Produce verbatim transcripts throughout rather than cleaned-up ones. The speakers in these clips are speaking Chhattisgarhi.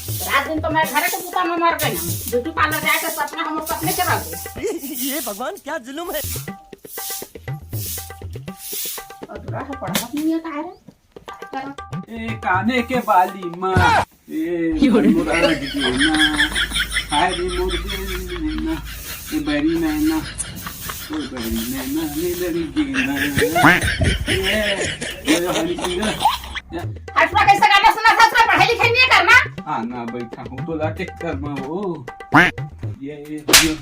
रात दिन तो मैं घरे के बूता में मर गई हूँ। ब्यूटी पार्लर जाए के सपना हमर सपने के रह गए। ये भगवान, क्या जुल्म है। और रहा पढ़त नहीं है, का रे? ए काने के बाली माँ, ए मोर आग के ना, हाय रे मोर बेरी नैना, ए बरी नैना, ओ बरी नैना, ले लड़ी के ना। ए, ए हरी सिंह, ए। हटवा कैसे गाना सुना था, उसका पढ़ाई लिखाई नहीं करना? हाँ ना, बैठा हूँ तो लाटे कर माँ वो। ये, ये, ये।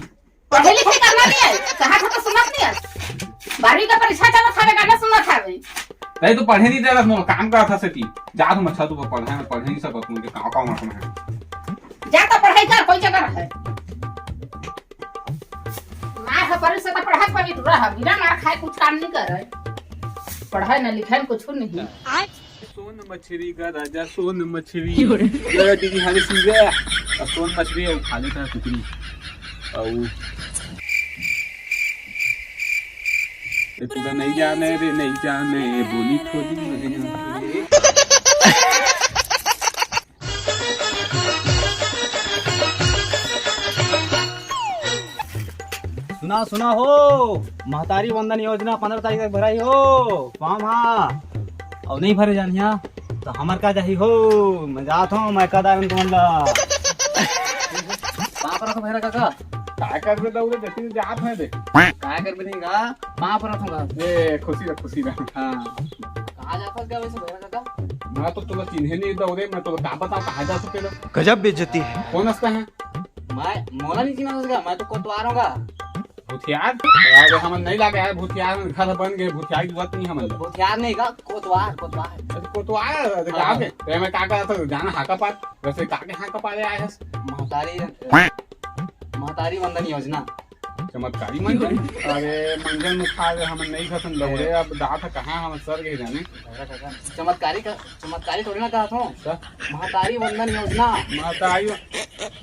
पढ़े लिखे करना नहीं है, कहा था तो सुनत नहीं है। बारहवीं का परीक्षा चलत हवे, गाना सुनत हवे। तै तो पढ़े नहीं दे रहा, मोर काम का था सेती। जा तुम अच्छा तू पढ़े, पढ़े नहीं सकत, मुझे काम काम रखना है। जा तो पढ़ाई कर, कोई जगह है। मार है परी से तो पढ़ा पड़ी दूरा है, बिना मार खाए कुछ काम नहीं करे। पढ़े न लिखे न कुछ नहीं। सोन मछरी का राजा, सोन मछरी। जरा दीदी हाले सुन रे। और सोन मछरी और खा लेता है कुकरी। और ये पूरा नहीं जाने रे, नहीं जाने, बोली खोली नहीं जाने। सुना, सुना हो, महतारी वंदन योजना पंद्रह तारीख तक भराई हो फॉर्म हा, और नहीं भरे जानिया तो हमर का जाही हो। मैं जात हूँ, मैं कदा तुमन ला। बाप रखो भैरा काका। काय करबे दौड़े जैसे जात है देख। काय करबे नहीं गा, बाप रखो गा। ए खुशी रह, खुशी रह। हाँ। कहाँ जात हस गा वैसे भैरा काका? मैं तो तुला चिन्हे नहीं दौड़े, मैं तुला का बता कहाँ जा चुके लो। गजब बेइज्जती है। कौन हंसता है? मैं मोला नहीं चिन्हा हंस गा, मैं तो कोतवार हूँ गा। भूतियार? अरे हमन नहीं लागे यार, भूतियार घर बन गए, भूतियार की जरूरत नहीं हमन। भूतियार नहीं का, कोतवार, कोतवार। अच्छा, कोतवार, अरे हाँ। का के? ते मैं का करत हूँ, जाना हाका पार, वैसे का के हाका पारे आए हस? महतारी, महतारी वंदन योजना। चमत्कारी मंजन? अरे मंजन मुखार हमन नहीं खसन दौड़े, अब दात कहाँ हमन सर गए जाने। चमत्कारी का, चमत्कारी थोड़ी ना कहत हूँ। का? महतारी वंदन योजना। महतारी,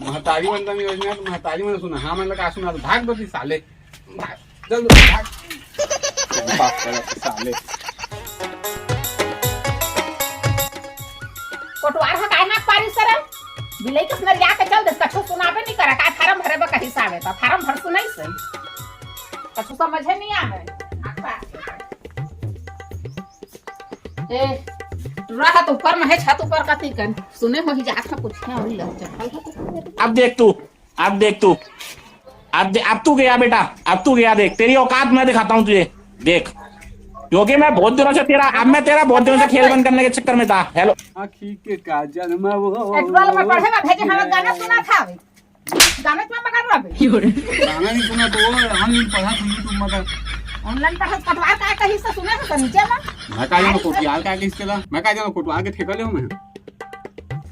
महतारी वंदन योजना तो महतारी मन सुना, हाँ मन लगा सुना, भाग दो ती साले। भाग, जल्दी भाग। बाप का साले। कोटवार ह काय हाथ पारिस रे? बिलई कस नरिया के चल देस, कछु सुनाबे नहीं करा, काय फार्म भरे बर कहिस आवे त फार्म भर सुनाइस। कछु समझे नहीं आवे। ए, टुरा ह त ऊपर में है, छत ऊपर कती कन। सुने होही जात ह कुछ, हाँ, वही लग चल। अब देख तू, अब देख तू, अब दे, अब तू गया बेटा, अब तू गया, देख तेरी औकात मैं दिखाता हूँ तुझे, देख। क्योंकि मैं बहुत दिनों से तेरा, अब मैं तेरा बहुत दिनों से खेल बंद करने के चक्कर में था। हेलो। आँखी के काजल में वो। ए, टुरा ल मैं पढ़े ला भेजे, हम गाना सुना था अभी। गाना क्यों बगा रहा अभी? गाना नहीं सुना तो वो, हम नहीं पढ़ा था YouTube में का। Online पढ़ा, कोटवार का कहीं से सुना था नीचे में? मैं का जाना कोटवार का किसके ला? मैं का जाना कोटवार के ठेका ले हूँ मैं।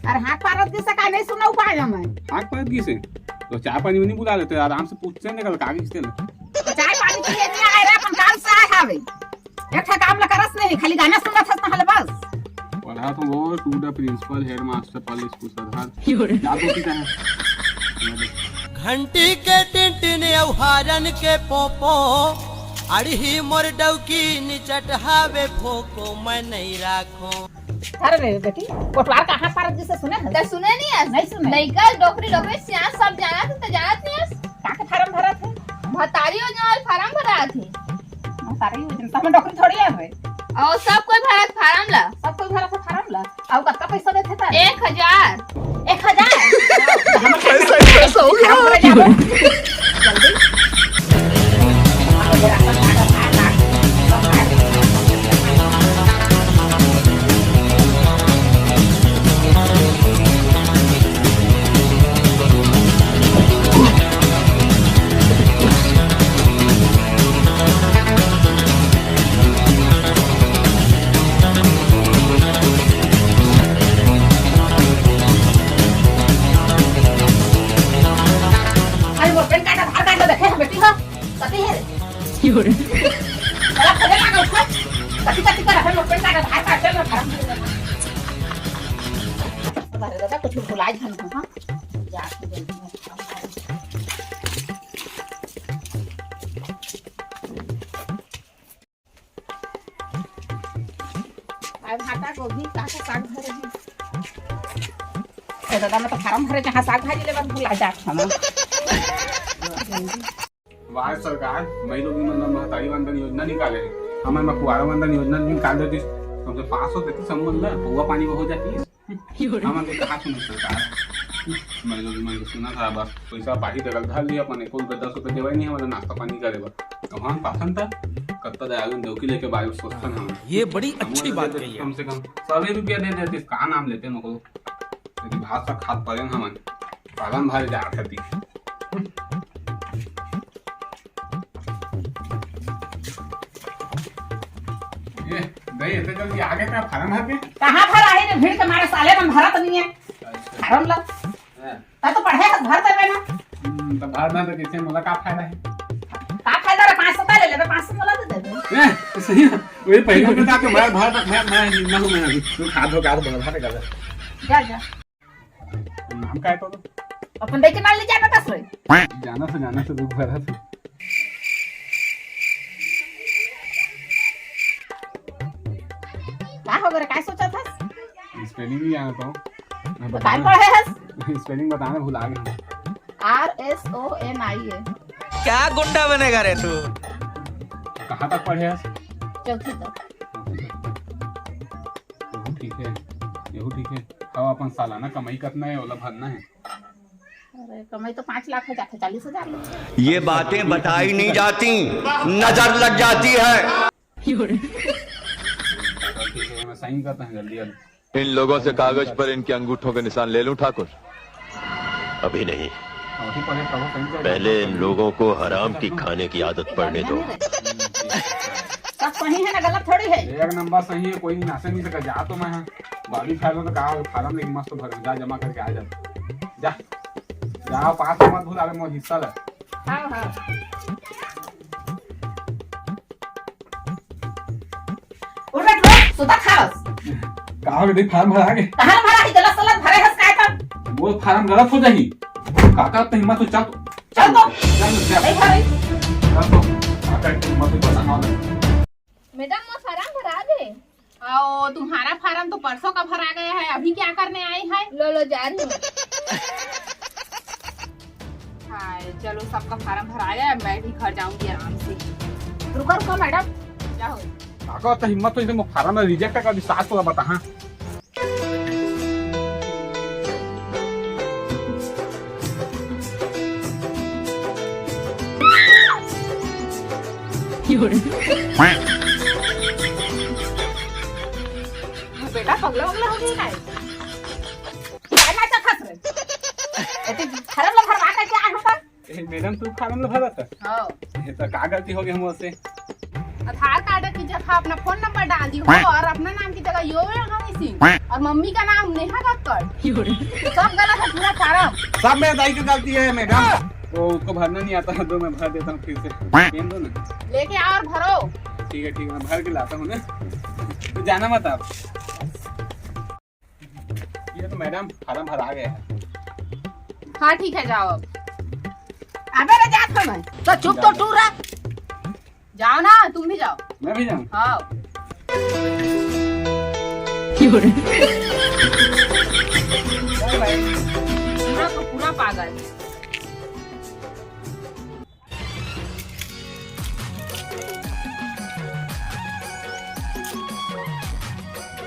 अरे हाथ पारत जी से का नहीं सुना उपाय हमें? हाथ पारत जी से? तो चाय पानी में नहीं बुला लेते, आराम से पूछते हैं, निकल का किसके ला? तो चाय पानी के लिए नहीं आए रे, अपन काम से आए हवे। एक ठा काम ला करस नहीं, खाली गाना सुनत हस ना हल बस। पढ़ा तो वो to the principal headmaster पल स्कूल सरदार। क्या बोलती है? घंटी के टिन टिन अउ हारन के पों पों, अड़ही मोर डौकी निचट हावे फोको मैं नहीं राखों। अरे रे बेटी, कोटवार कहाँ पारत जी से सुने हस? त सुने नहीं हस? नहीं सुने। लइका, डोकरी, डोकरी, सियान सब जानत हे, त जानत नहीं हस? का के फार्म भरत हे? महतारी योजना वाला फार्म भरत हे। महतारी योजना, त हमर डोकरी थोड़ी हवे। अउ सब कोई भरत फार्म ला। सब कोई भरत हे फार्म ला। अउ कतका पैसा देथे त? एक हजार। एक हजार? पैसा ही पैसा हो गया। फार्म भरे जाबो। जल्दी। अरे मोर पैन कार्ड, आधार कार्ड देखे हे बेटी हो, कती हे रे? की हो रे? चला, खोले ना, उठो। कती, कती कर, अरे मोर पैन कार्ड, आधार कार्ड, चल ना, फार्म भरे। अरे दादा, कुछ भुला झन हो, हाँ? जा, तू जल्दी में। अउ भाटा गोभी का का साग धरे हे। ए दादा, मैं तो फारम भरे, जहाँ साग भाजी लेबर भुला जात हूँ। वाह सरकार, मई लोग मन ला महतारी वंदन योजना निकाले हे, हमन ला कुआरा वंदन योजना निकाल देती, कम से पाँच सौ देती, सब मन ला पौवा पानी हो जाती। हमन के कहाँ सुनी सरकार, मई लोग मन के सुना था बस, पैसा बाही जगह धर लिया, अपन एको रुपया दस रुपया देवाई नहीं, हमन ला नाश्ता पानी करे बर। तो हम पाथन था, कत्ता दयालु देवकी लेके बारे सोचथन हम। ये बड़ी अच्छी बात कही है। कम से कम सौ रुपया दे देती, का नाम लेते नको। यदि भात साग खात परेन हमन, फारम भरे जात हती। ये, दई, इतने जल्दी आ गए का फारम भर के? कहाँ भर आहे रे, भीड़ के मारे साले मन भरत नहीं है फारम ला। हाँ। ता तो पढ़े हस, भर देबे ना। हम्म, तो भर ना तो किसे मोला का फायदा है? का फायदा रे, पाँच सौ का ले लेबे, पाँच सौ मोला दे देबे। ए, तो सही है। वही पहले बता के मैं भर, मैं, मैं ना हूँ, मैं अभी। तू खा धो, खा धो, भर, भर कर। जा, जा। नाम का है तो? अपन देख के नाल ले जाना था सोए। जाना से, जाना से दुख भरा था। का हो गरे, का सोचा था? स्पेलिंग नहीं जाना तो। मैं तो काय बताना, पढ़े हस? स्पेलिंग बताना भुला गया। आर एस ओ एन आई ए। क्या गुंडा बनेगा रे तू? कहाँ तक पढ़े हस? चौथी तक। यहू ठीक है, यहू ठीक है। अब अपन सालाना कमाई कतना है, ओला भरना है। अरे, कमाई तो पाँच लाख हो जाथे, चालीस हजार ले। ये बातें बताई नहीं जाती, नजर लग जाती है। ठीक है, मैं साइन करता हूँ जल्दी, जल्दी। इन लोगों से कागज पर इनके अंगूठों के निशान ले लूं ठाकुर? अभी नहीं। अभी पढ़े तब साइन कर। पहले इन लोगों को हराम की खाने की आदत पड़ने दो। सब सही है ना, गलत थोड़ी है। एक नंबर सही है, कोई नासे नहीं सका। जा तो मैं, हाँ, बाबी फाइल तो कहा, फारम लेके मस्त भर, जा जमा करके आ जा। जा, जा, पास मत भूल, अरे मोर हिस्सा ले। हाँ, हाँ। उठ बैठ लो, सुता खावस। का हो गए, फारम भरा गे? कहाँ भरा है? गलत सलत भरे हस काय तब? वो फारम गलत हो जाही। काका तो हिम्मत हो, चल तो। चल तो। चल, चल। नहीं भरे। चल तो। काका तो हिम्मत हो, चल ना। मैडम, वो फारम भरा गे? आओ, तुम्हारा फारम तो परसों का भरा गया है, अभी क्या करने आई है? लो, लो, जा रही हूँ। हाय, चलो, सबका फारम भरा गया, मैं भी घर जाऊंगी आराम से। रुको, रुको मैडम। क्या हो? काका, तो हिम्मत हो, इसे फारम रिजेक्ट कर दी, सास को बता, हाँ। बेटा, पगला वगला हो गया है? क्या नाटक हंस रहे? ए, तू फारम ला भरवा के क्या होगा? ए, मैडम, तू फारम ला भरा था? हाँ। ये तो का गलती हो गई हमसे? आधार कार्ड की जगह अपना फोन नंबर डाल दी हो और अपना नाम की जगह यो हनी सिंह और मम्मी का नाम नेहा कक्कड़। सब गलत है पूरा फारम। सब मेरे दाई की गलती है मैडम। वो उसको भरना नहीं आता है, दो मैं भर देता हूँ फिर से। पेन दो ना। लेके आओ और भरो। ठीक है, ठीक है, मैं भर के लाता हूँ ना। तो जाना मत आप। ये तो मैडम फारम भरा गया है। हाँ, ठीक है, जाओ अब। अबे रे, जात हूँ मैं। तो चुप तो टूरा। जाओ ना, तुम भी जाओ। मैं भी जाऊँ? हाँ। पूरा तो पूरा पागल।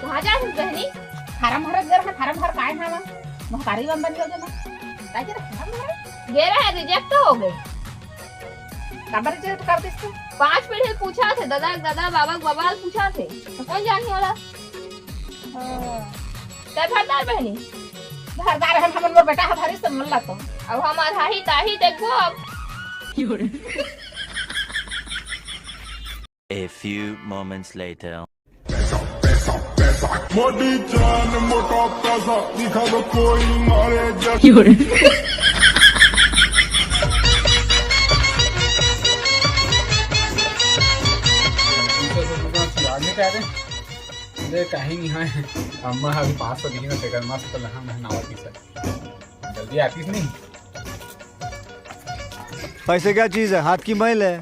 कहाँ जा रही बहनी? फारम भरत गे रहा, फारम भर काय हवा? महतारी वंदन योजना। काय के फारम भरे? गे रहे, रिजेक्ट हो गए। काबर रिजेक्ट कर दिस तू? पांच पीढ़ी पूछा थे, दादा, दादा, बाबा, बाबा पूछा थे। तो कौन जानी वाला? हाँ। तै भरदार बहनी? भरदार हम, हमन मोर बेटा ह भरिस त मन ला तो। अब हम आधाही ताही देखबो अब। A few moments later. मोटी जान मोटा पैसा दिखा दो कोई मारे जैसे। आगे क्या रे? अरे कहीं नहीं है। अम्मा अभी पाँच सौ नहीं ना, तेकर मस्त लहा मैं नवा पीसा। जल्दी आतीस नहीं। पैसे क्या चीज है? हाथ की मैल है।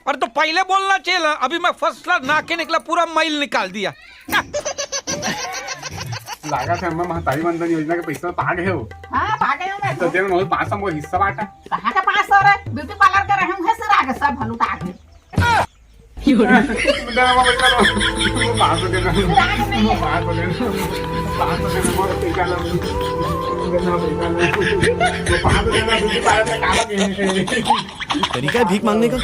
अरे तो पहले बोलना चाहिए ना, अभी मैं फर्स्ट क्लास नहा के निकला, पूरा मैल निकाल दिया। लागत हे अम्मा महतारी वंदन योजना के पैसा पा गे हो। हाँ, पा गे हो मैं तो। तेन मोर पाँच सौ मोर हिस्सा बांटा। कहाँ का पाँच सौ रे? ब्यूटी पार्लर के रहे हूँ, है सर आगे सब भलू आगे। दे ना, मोर पैसा लो। मोर पाँच सौ दे ना। फिर आगे नहीं मोर है। पाँच सौ दे ना। पाँच सौ दे ना, मोर पैसा लो। दे ना, पैसा लो। मोर पाँच सौ दे ना, ब्यूटी पार्लर में काम के। तरीका है भीख मांगने का।